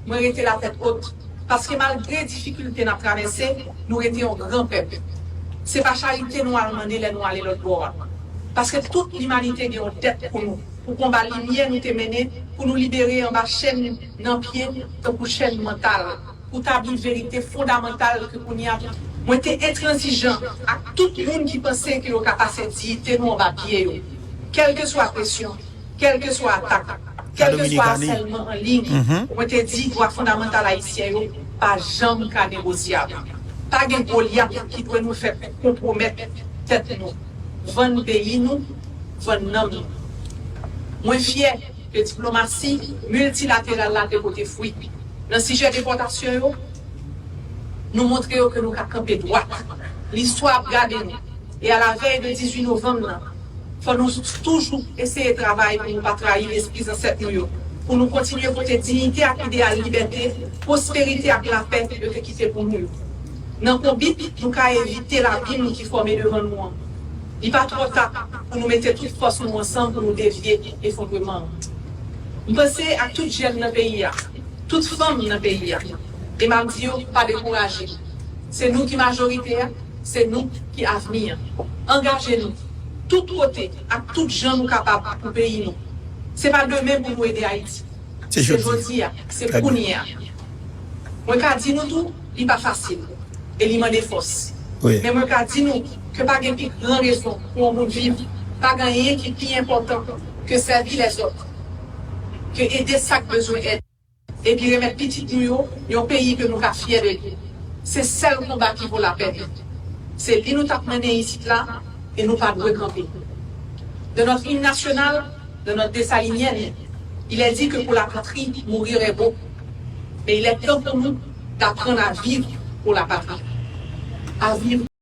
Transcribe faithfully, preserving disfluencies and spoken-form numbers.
Mwen rete latèt wot, paske malgre difikilte n ap travèse, nou rete yon gran pèp. Se pa charite nou al mande lè nou ale lòt bò a. Paske tout limanite gen yon dèt pou nou, pou konba limyè nou te mennen, pou nou libere anba chèn nan pye, tankou chèn mantal, pou tabli verite fondamantal ke kounye a mwen te entranzijan ak tout moun ki panse ke yo ka pase diyite nou anba pye yo. Kèlkeswa presyon, kèlkeswa atak, kèlkeswa asèlman an liy, mwen te di dwa fondamantal ayisyen yo pa janm ka negosyab. Pa gen Golyat ki dwe nou fè konpwomèt tèt nou, vann peyi nou, vann nanm nou. Mwen fyè ke diplomasi miltilateral la te pote fwi. Nan sijè depòtasyon yo, nou montre yo ke nou ka kanpe dwat. Listwa ap gade nou. E alavèy de dizuit novanm nan, fò nou toujou eseye travay pou nou pa trayi lespri zansèt nou yo, pou nou kontinye pote diyite ak ideyal libète, pwosperite ak lapè yo te kite pou nou yo. Nan konbit, nou ka evite labim ki fòme devan nou an. Li pa twò ta pou nou mete tout fòs nou ansanm pou nou devye efondreman an. M panse ak tout jèn nan peyi a, tout fanm nan peyi a, e m ap di yo pa dekouraje. Se nou ki majorite a, se nou ki avni an. Angaje nou, tout kote, ak tout jan nou kapab pou peyi nou. Se pa demen pou nou ede Ayiti. Se jodi a, se kounye a. Mwen ka di nou tou, li pa fasil, e li mande fòs. Men mwen ka di nou ke pa gen pi gran rezon pou yon moun viv, pa gen anyen ki pi enpòtan ke sèvi lèzòt, ke ede sa k bezwen èd, epi remèt pitit nou yo yon peyi ke nou ka fyè de li. Se sèl konba ki vo lapèn. Se li nou t ap mennen isit la, e nou pa dwe kanpe. Dans notre hymne national, dans notre Dessalinienne, il est dit que pour la patrie, mourir est beau. Mais il est temps pour nous d'apprendre à vivre pour la patrie. À vivre